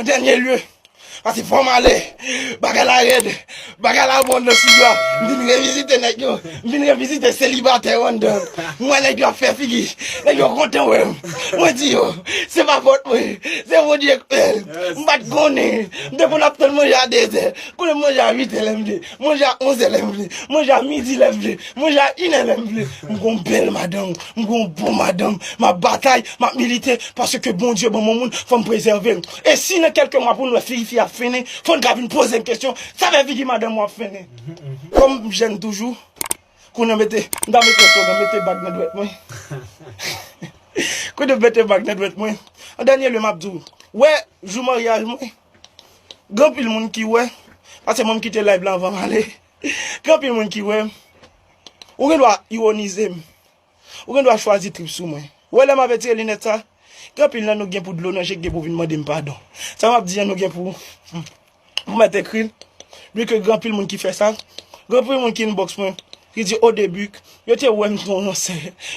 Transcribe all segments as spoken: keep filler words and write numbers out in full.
An dènye lye, paske fò m ale. Bagay la rèd. Bagay la bon nan sou yo. M vin revizite nèg yo. M vin revizite selibatè yo anndan. M wè nèg yo ap fè figi. Nèg yo kontan wè m. Mwen di yo, se pa fòt mwen. Se Bondye k fè l. M pa t konnen. M te konn ap tann manje a dezè. Kounye a m manje a uitè lè m vle. Manje a onzè lè m vle. Manje a midi lè m vle. Manje a inè lè m vle. M gon bèl madanm. M gon bon madanm. M ap batay. M ap milite. Paske Bondye ban m yon moun. Fò m prezève l. E si nan kèlke mwa pou n wè figi fi ap fennen, fò n ka vin poze n kesyon. Sa fè figi madanm ou ap fennen. Kòm m jèn toujou. Kounye a mete. M ta mete slogan, mete bag nan dwèt mwen. Kounye a mete bag nan dwèt mwen. An dènye lye m ap di w. Wè, jou maryaj mwen. Gen anpil moun ki wè, paske mwen m kite live la anvan m ale. Gen anpil moun ki wè, ou gen dwa ironize m. Ou gen dwa chwazi trip sou mwen. Ou wè lè m ap retire linèt sa, gen anpil nan nou gen pou dlo nan je, gen pou vin mande m padon. Sa m ap di an, nou gen pou, pou mèt ekri l. Byen ke gen anpil moun ki fè sa. Gen anpil moun ki inbox mwen. Ki di o debi, yo te wè m te yon ransè,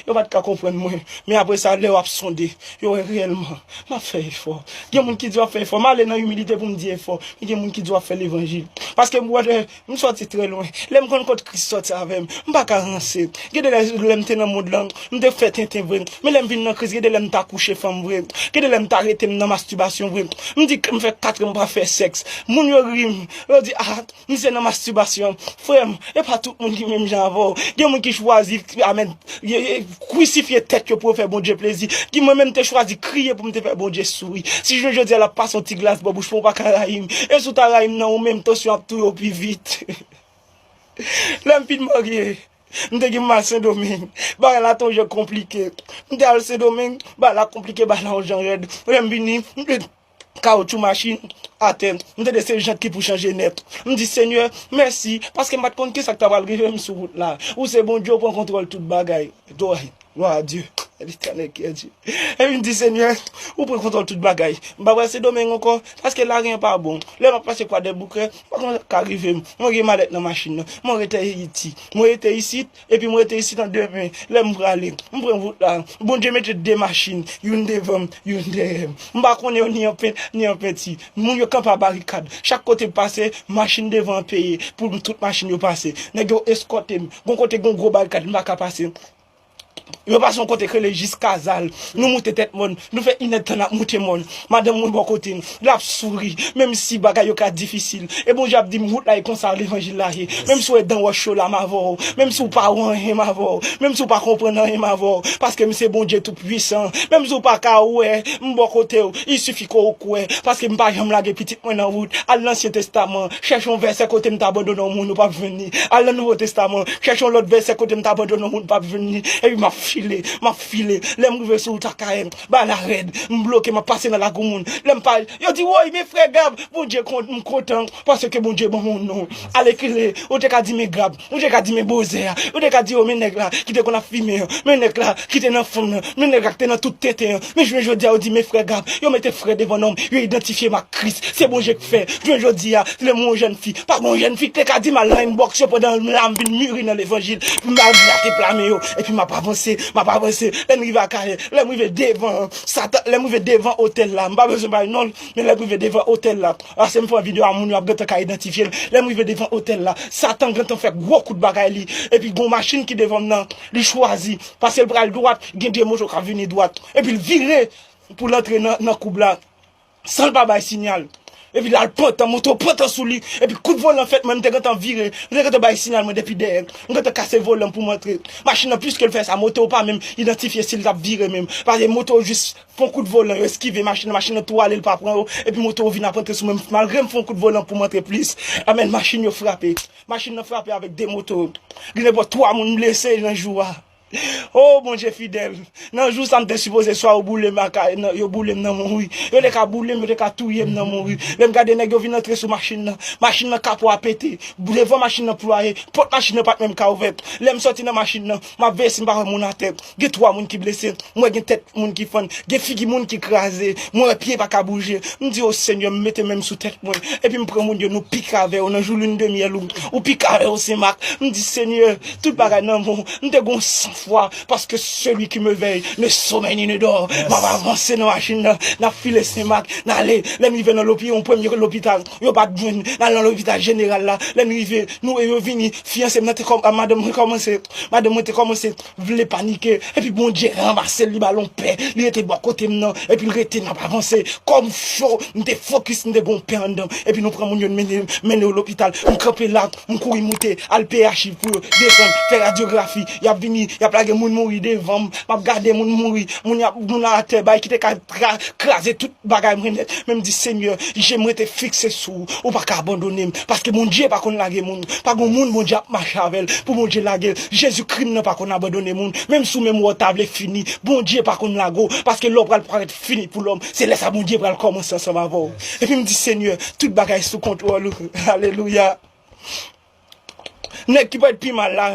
yo pa t ka konprann mwen. Men apre sa, lè w ap sonde, yo wè reyèlman, m ap fè efò. Gen moun ki di w ap fè efò, m ale nan imilite pou m di efò. Men gen moun ki di w ap fè levanjil. Paske m wè, m sòti trè lwen. Lè m konn kot Kris sòti avè m, m pa ka ranse. Gen de lè, lè m te nan mond lan, m te fè tenten vre. Men lè m vin nan Kris, gen de lè m ta kouche fanm vre. Gen de lè m ta rete m nan mastibasyon vre. M di, m fè kat an m pa fè sèks. Moun yo ri m. Yo di, ah, misye nan mastibasyon. Frè m, e pa tout moun ki menm jan avè w. Gen moun ki chwazi, amèn, ye- ye- krisifye tèt yo pou yo fè Bondye plezi. Ki mwen menm te chwazi kriye pou m te fè Bondye souri. Si jounen jodi a l ap pase yon ti glas bò bouch mwen, ou pa ka rayi m. E si w ta rayi m nan ou menm, tansyon ap touye w pi vit. Lè m fin marye, m te gen mal Sendomeng. Bagay la te yon jan konplike. M te al Sendomeng, bagay la konplike, bagay la yon jan rèd. Lè m vini, m te kawotchou machin atè. M tande se jant ki pou chanje nèt. M di, Senyè, mèsi, paske m pa t konn kisa k ta pral rive m sou wout la. Ou se Bondye, ou pran kontwòl tout bagay. Glwa, glwa a Dye. L'Éternel qui est Dieu. Epi m di, Senyè, ou pran kontwòl tout bagay. M pa pral Sendomeng ankò, paske lari an pa bon. Lè m ap pase Kwadèboukè, m pa konn sa k ka rive m. Mwen gen malèt nan machin nan. Mwen rete Ayiti. Mwen rete isit, epi mwen rete isit an demen. Lè m prale, m pran wout la. Bondye mete de machin, youn devan m, youn dèyè m. M pa konnen yo ni an pent, ni an penti. Moun yo kanpe a barikad. Chak kote m pase, machin devan an peye pou m tout machin yo pase. Nèg yo eskòte m. Gon kote gon gwo barikad, m pa ka pase. Yo pase yon kote k rele Jiskazal. Nou moute tèt mòn. Nou fè inèdtan n ap moute mòn. Madanm mwen bò kote n. L ap souri. Menm si bagay yo ka difisil. E Bondye ap di m wout la e konsa levanjil la ye. Menm si w ret dan wòch yo la m avè w. Menm si w pa wè anyen m avè w. Menm si w pa konprann anyen m avè w. Paske m se Bondye Toupisan. Menm si w pa ka wè m bò kote w. Il suffit ke w kwè. Paske m pa janm lage pitit mwen nan wout. Al nan Ansyen Testaman. Chèche yon vèsè kote m t abandone yon moun ou p ap jwenn li. Al nan Nouvo Testaman. Chèche yon lòt vèsè kote m t abandone yon moun ou p ap jwenn li. Epi m ap file. M ap file. Lè m rive sou wout Akayè, bagay la rèd. M bloke, m ap pase nan Lagoumoun. Lè m pa, yo di, woy, men frè Gab, Bondye kon- m kontan, paske Bondye ban m yon non. Alèkile, ou te ka di men Gab, ou te ka di men Bozè a, ou te ka di yo men nèg la ki te konn ap fimen an, men nèg la ki te nan fanm nan, men nèg la ki te nan tout tenten an. Men jounen jodi a, yo di men frè Gab, yo mete frè devan non m, yo idantifye m ak Kris. Se Bondye k fè. Jounen jodi a, lè m yon jèn fi, pa gen yon jèn fi ki te ka di m al nan inbox yo pandan m la m vin miri nan levanjil, pou m al grate pla men yo, epi m ap avanse, m ap avanse. Lè m rive Akayè, lè m rive devan, Satan, lè m rive devan otèl la, m pa bezwen bay non l, men lè m rive devan otèl la, paske m fè yon videyo a moun yo ap gentan ka idantifye l. Lè m rive devan otèl la, Satan gentan fè gwo kout bagay li, epi gon machin ki devan m nan, li chwazi, paske l pral dwat, gen de moto k ap vini dwat, epi l vire pou l antre nan, nan koub la. San l pa bay siyal. Epi l al pantan, moto pantan sou li. Epi kout volan fèt, mwen, m te gentan vire. M te gentan bay siyal mwen depi dèyè. M gentan kase volan pou m antre. Machin nan, piske l fè sa, moto pa menm idantifye si l t ap vire menm. Paske moto jis fè yon kout volan, yo eskive machin nan, machin nan tou ale, l pa pran yo. Epi moto vin ap antre sou mwen. Malgre m fè yon kout volan pou m antre plis, amèn, machin yo frape. Machin nan frape avèk de moto. Gen nenpòt twa moun blese nan jou a. O Bondye fidèl, nan jou sa m te sipoze swa yo boule m ak, nan, yo boule m nan mouri. Yo te ka boule m, yo te ka touye m nan mouri. Lè m gade nèg yo vin antre sou machin nan, machin nan kapo a pete, devan machin nan ploye, pòt machin nan pa t menm ka ouvè. Lè m sòti nan machin nan, m ap veye si m pa wè moun atè. Gen twa moun ki blese, m wè gen tèt moun ki fann, gen figi moun ki kraze, m wè pye pa ka bouje. M di, o Senyè, m mete men m sou tèt mwen, epi m pran moun yo, nou pike avè yo nan jou lune de miel ou, ou pike avè yo Sen Mak. M di, Senyè, tout bagay nan men w. M te gon san foi, parce que celui qui me veille ne sommeille ni ne dort. M ap avanse nan machin nan, n ap file Senmak, n ale. Lè n rive nan lopi, yon premye lopital, yo pa t jwenn, n al nan lopital jeneral la. Lè n rive, nou e yo vini, fiyanse m nan te kòm, a, madanm mwen kòmanse, madanm mwen te kòmanse vle panike. Epi Bondye ranmase l, li ba l yon pè, li rete bò kote m nan, epi l rete, n ap avanse. Kò m cho, m te fokis, m te gon pè anndan m. Epi nou pran moun yo, n mennen, mennen yo lopital. M kanpe la, m kouri moute, al peye achiv pou yo, desann, fè radyografi. Y ap vini, y ap lage moun mouri devan m. M ap gade moun mouri, moun y ap, moun atè, bay ki te ka tra-, kraze tout bagay mwen nèt. Men m di, Senyè, je m rete fikse sou ou. Ou pa ka abandone m. Paske Bondye pa konn lage moun. Pa gon moun Bondye ap mache avè l pou Bondye lage l. Jezikri m nan pa konn abandone moun. Menm si w menm wè w ta vle fini, Bondye pa konn lage w. Paske lè w pral parèt fini pou lòm, se lè sa Bondye pral kòmanse ansanm avè w. Epi m di, Senyè, tout bagay sou kontwòl ou. Alelouya. Nèg ki pral pi mal la,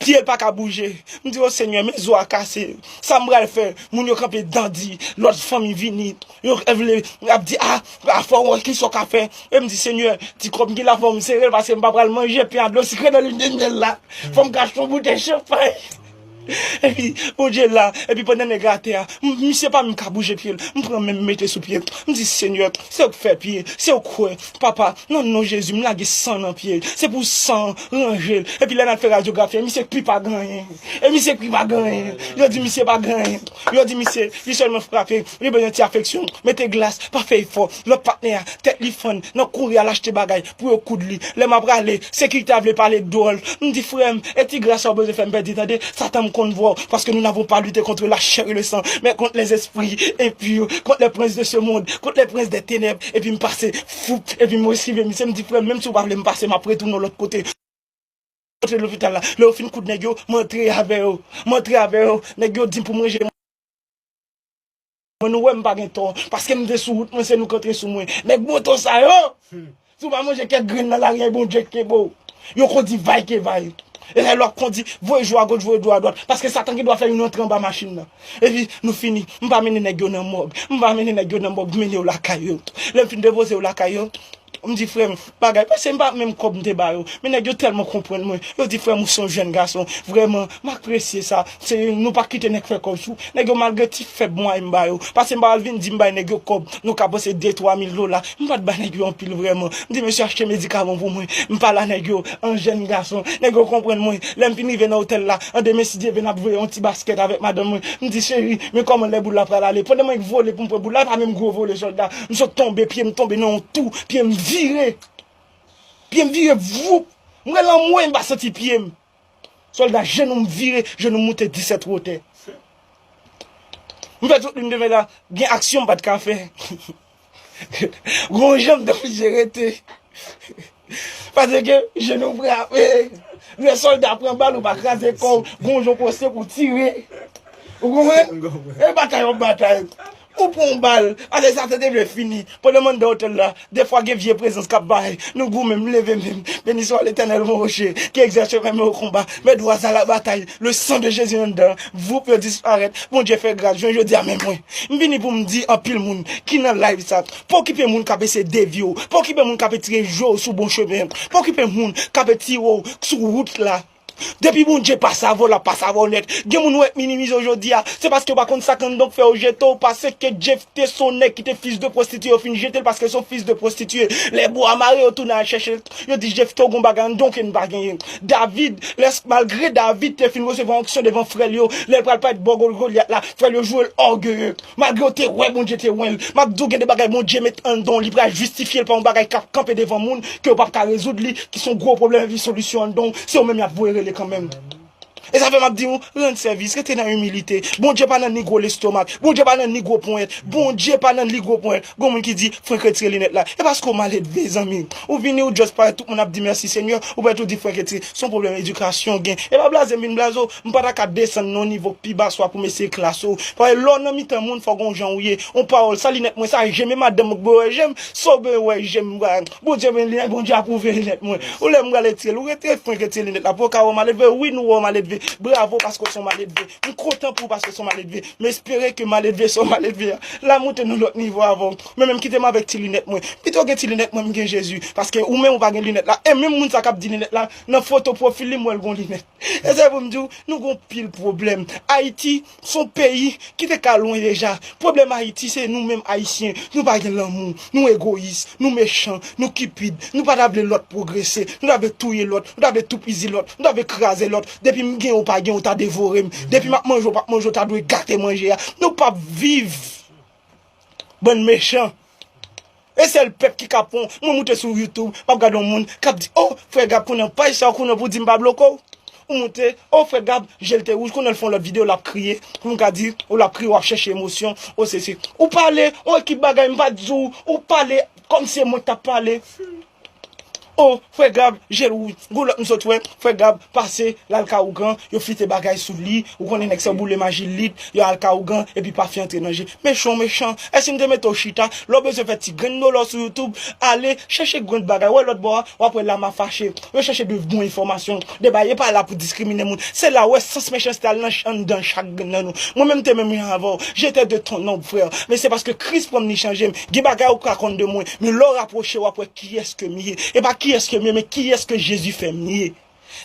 pye l pa ka bouje. M di, o Senyè, men zo a kase. Sa m pral fè? Moun yo kanpe dandi. Lòt fanmi vini. Yo vle ap di, a, a fò w wè kisa w ka fè. E m di, Senyè, ti kòb m gen la, fò m sere l, paske m pa pral manje pen a dlo sikre nan limyè myèl la. Fò m ka achte yon boutèy chanpay. Epi, Bondye la, epi pandan nèg la atè a, m-, misye pa menm ka bouje pye l. M pran men m mete sou pye l. M di, Senyè, se ou k fè pye, se ou k kwè. Papa, nan non Jezi, m lage san nan pye l. Se pou san an ranje l. Epi lè n al fè radyografi a, misye k pi pa gen anyen. E misye k pi pa gen anyen. Yo di misye pa gen anyen. Yo di misye, li sèlman frape, li bezwen ti afeksyon. Mete glas, pa fè efò. Lòt patnè a, tèt li fann, nan kouri al achte bagay pou yo koud li. Lè m ap prale, sekirite a vle pale dwòl. M di, frè m, e ti gras sa w bezwen fè m pèdi, tande? Satan, m konn vwa w, parce que nous n'avons pas lutté contre la chair et le sang, mais contre les esprits impurs, contre les princes de ce monde, contre les princes des ténèbres. Epi m pase, foup, epi m esquive misye, m di, frè m, menm si w pa vle m pase, m ap retounen yon lòt kote. Antre lopital la. Lè yo fin koud nèg yo, m antre avè yo. M antre avè yo. Nèg yo di m pou m ranje. Mwen, nou wè m pa gen tò, paske m te sou wout mwen, se nou k antre sou mwen. Nèg moto sa yo, si w pa manje kèk grenn nan lari a, Bondye k kenbe w. Yo kondi vay ke vay. E lè w ap kondi, voye jou a goch, voye dwat a dwat, paske Satan gen dwa fè youn antre anba machin nan. Epi, nou fini. M pa mennen nèg yo nan mòg. M pa mennen nèg yo nan mòg, m mennen yo lakay yo. Lè m fin depoze yo lakay yo, m di, frè m, bagay, paske m pa menm kòb m te ba yo. Men nèg yo tèlman konprann mwen. Yo di, frè m, ou se yon jèn gason. Vrèman, m apresye sa. Se, nou pa kite nèg fè kòb sou. Nèg yo, malgre ti fèb mwayen m ba yo. Paske m pa al vin di m bay nèg yo kòb. Nou ka panse de, twa mil dola. M pa t bay nèg yo anpil vrèman. M di, mesye, achte medikaman pou mwen. M pale a nèg yo, an jèn gason. Nèg yo konprann mwen. Lè m fin rive nan otèl la, an demen, si Dye vle, n ap voye yon ti baskèt avèk madanm mwen. M di, cheri, men kòman lè boul la pral ale? Pandan mwen vole pou m pran boul la, e pa menm gwo vole, sòlda. M sot tonbe, pye m tonbe nan yon tou, pye m vire. Pye m vire, voup. M rele anmwe, m pa santi pye m. Sòlda, jenou m vire, jenou m moute disèt wotè. M fè tout li, m te fè la, gen aksyon m pa t ka fè. Gon jan m te oblije rete. Paske jenou frape. Lè sòlda pran bal, ou pa kraze kò w. Gon jan w poste pou tire. Ou konprann? E batay w ap batay. Ou pran yon bal. Paske sa te vle fini. Pandan m anndan otèl la, defwa gen vye prezans k ap bay. Nou goumen, m leve men m. Béni soit l'Éternel, mon rocher, qui exerce fermement au combat. Mes doigts à la bataille. Le sang de Jésus anndan. Voup, yo disparèt. Bondye fè gras. Jwenn jodi a, men mwen. M vini pou m di anpil moun ki nan live sa, pa okipe moun k ap eseye devye w, pa okipe moun k ap tire je w sou bon chemen, pa okipe moun k ap tire w sou wout la. Depi Bondye pase avè w, l ap pase avè w nèt. Gen moun ou wè k minimize w jodi a, se paske yo pa konn sa k anndan w k fè yo jete w, paske Jefte se yon nèg ki te fis de pwostitiye, yo fin jete l paske se yon fis de pwostitiye. Lè bwa mare, yo tounen al chèche l, yo di Jefte w gon bagay anndan w ke n pa genyen. David, lè, malgre David te fin resevwa onksyon devan frè l yo, lè l pral parèt bò Golyat la, frè l yo joure l ògeye. Malgre yo te wè Bondye te wè l, m ap di w gen de bagay Bondye met anndan w, li pral jistifye l pa yon bagay k ap kanpe devan moun ke yo p ap ka rezoud li, ki se yon gwo pwoblèm epi solisyon anndan w, se ou menm y ap voye rele kanmenm. E sa fè m ap di w, rann sèvis, rete nan imilite. Bondye pa nan ni gwo lestomak, Bondye pa nan ni gwo ponyèt, Bondye pa nan ni gwo ponyèt. Gon moun ki di, frenk retire linèt la. E paske w maledve, zanmi. Ou vini, ou just parèt, tout moun ap di mèsi Senyè, ou parèt ou di frenk retire. Se yon pwoblèm edikasyon w gen. E pa blaze m vin blaze w, m pa ta ka desann nan yon nivo k pi ba swa pou m eseye klase w. Paske lè w nan mitan moun, fò gen yon jan ou ye. Yon pawòl, sa linèt mwen sa, je m, e madanm mwen k bezwen wè je m, sa w bezwen wè je m, Bondye, men linèt, Bondye apwouve linèt mwen. Ou lè m pral retire l, ou rete frenk retire linèt la, pou w ka wè w maledve, wi, nou wè w maledve. Bravo paske w se yon maledve. M kontan pou ou paske w se yon maledve. M espere ke maledve se yon maledve a. L a moute nan lòt nivo avè w. Men menm kite m avèk ti linèt mwen. Pito gen ti linèt mwen, m gen Jezi. Paske ou menm ou pa gen linèt la. E menm moun sa k ap di linèt la, nan foto pwofil li, m wè l gon linèt. E se pou m di w, nou gon pil pwoblèm. Ayiti, se yon peyi ki te ka lwen deja. Pwoblèm Ayiti, se nou menm Ayisyen. Nou pa gen lanmou. Nou egoyis. Nou mechan. Nou kipid. Nou pa ta vle lòt pwogrese. Nou ta vle touye lòt. Nou ta vle toupizi lòt. Nou ta vle kraze lòt. Depi m gen, ou pa gen, ou ta devore m. Depi m ap manje, ou p ap manje, ou ta dwe gate manje a. Nou p ap viv. Bann mechan. E sèl pèp ki ka pran, mwen moute sou YouTube, m ap gade yon moun k ap di, "Oh, frè Gab, konnen paj sa, konnen pou di m pa bloke w." Ou moute, "Oh, frè Gab, je l te wouj," konnen l fè yon lòt videyo, l ap kriye. Pou m ka di, ou l ap kriye, w ap chèche emosyon, ou sesi. Ou pale, yon ekip bagay, m pa di w, ou pale kòmsi se mwen k t ap pale. "Oh, frè Gab, je l wouj." Gon lòt m sot wè, frè Gab pase, l al ka ougan, yo fite bagay sou li, ou konnen nèg sa boule maji lit, yo al ka ougan, epi pafye antre nan je. Mechan, mechan. Èske m te mete w chita? Lè w bezwen fè ti grenn dola sou YouTube, ale chèche grenn bagay. Wè lòt bò a, w ap wè Lama fache. Yo chèche de bon enfòmasyon. De bagay, e pa la pou diskrimine moun. Se la w wè sans mechanste al nan ch-, anndan chak grenn nan nou. Mwen menm te menm jan avè w. J'étais de ton ombre, frère. Men se paske Kris pran m, li chanje m. Gen bagay ou ka konn de mwen. Men lè w rapwoche, w ap wè kiyès ke m ye. E pa kiyès ke m ye, men kiyès ke Jezi fè m ye.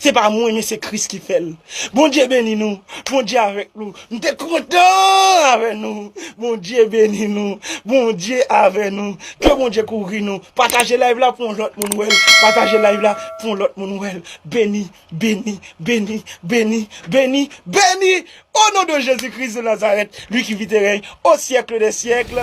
Se pa mwen, men se Kris ki fè l. Bondye beni nou. Bondye avèk nou. M te kontan avè nou. Bondye beni nou. Bondye avè nou. Ke Bondye kouvri nou. Pataje live la pou yon lòt moun wè l. Pataje live la pou yon lòt moun wè l. Beni, beni, beni, beni, beni, beni. Au nom de Jésus-Christ de Nazareth, lui qui vit et règne au siècle des siècles.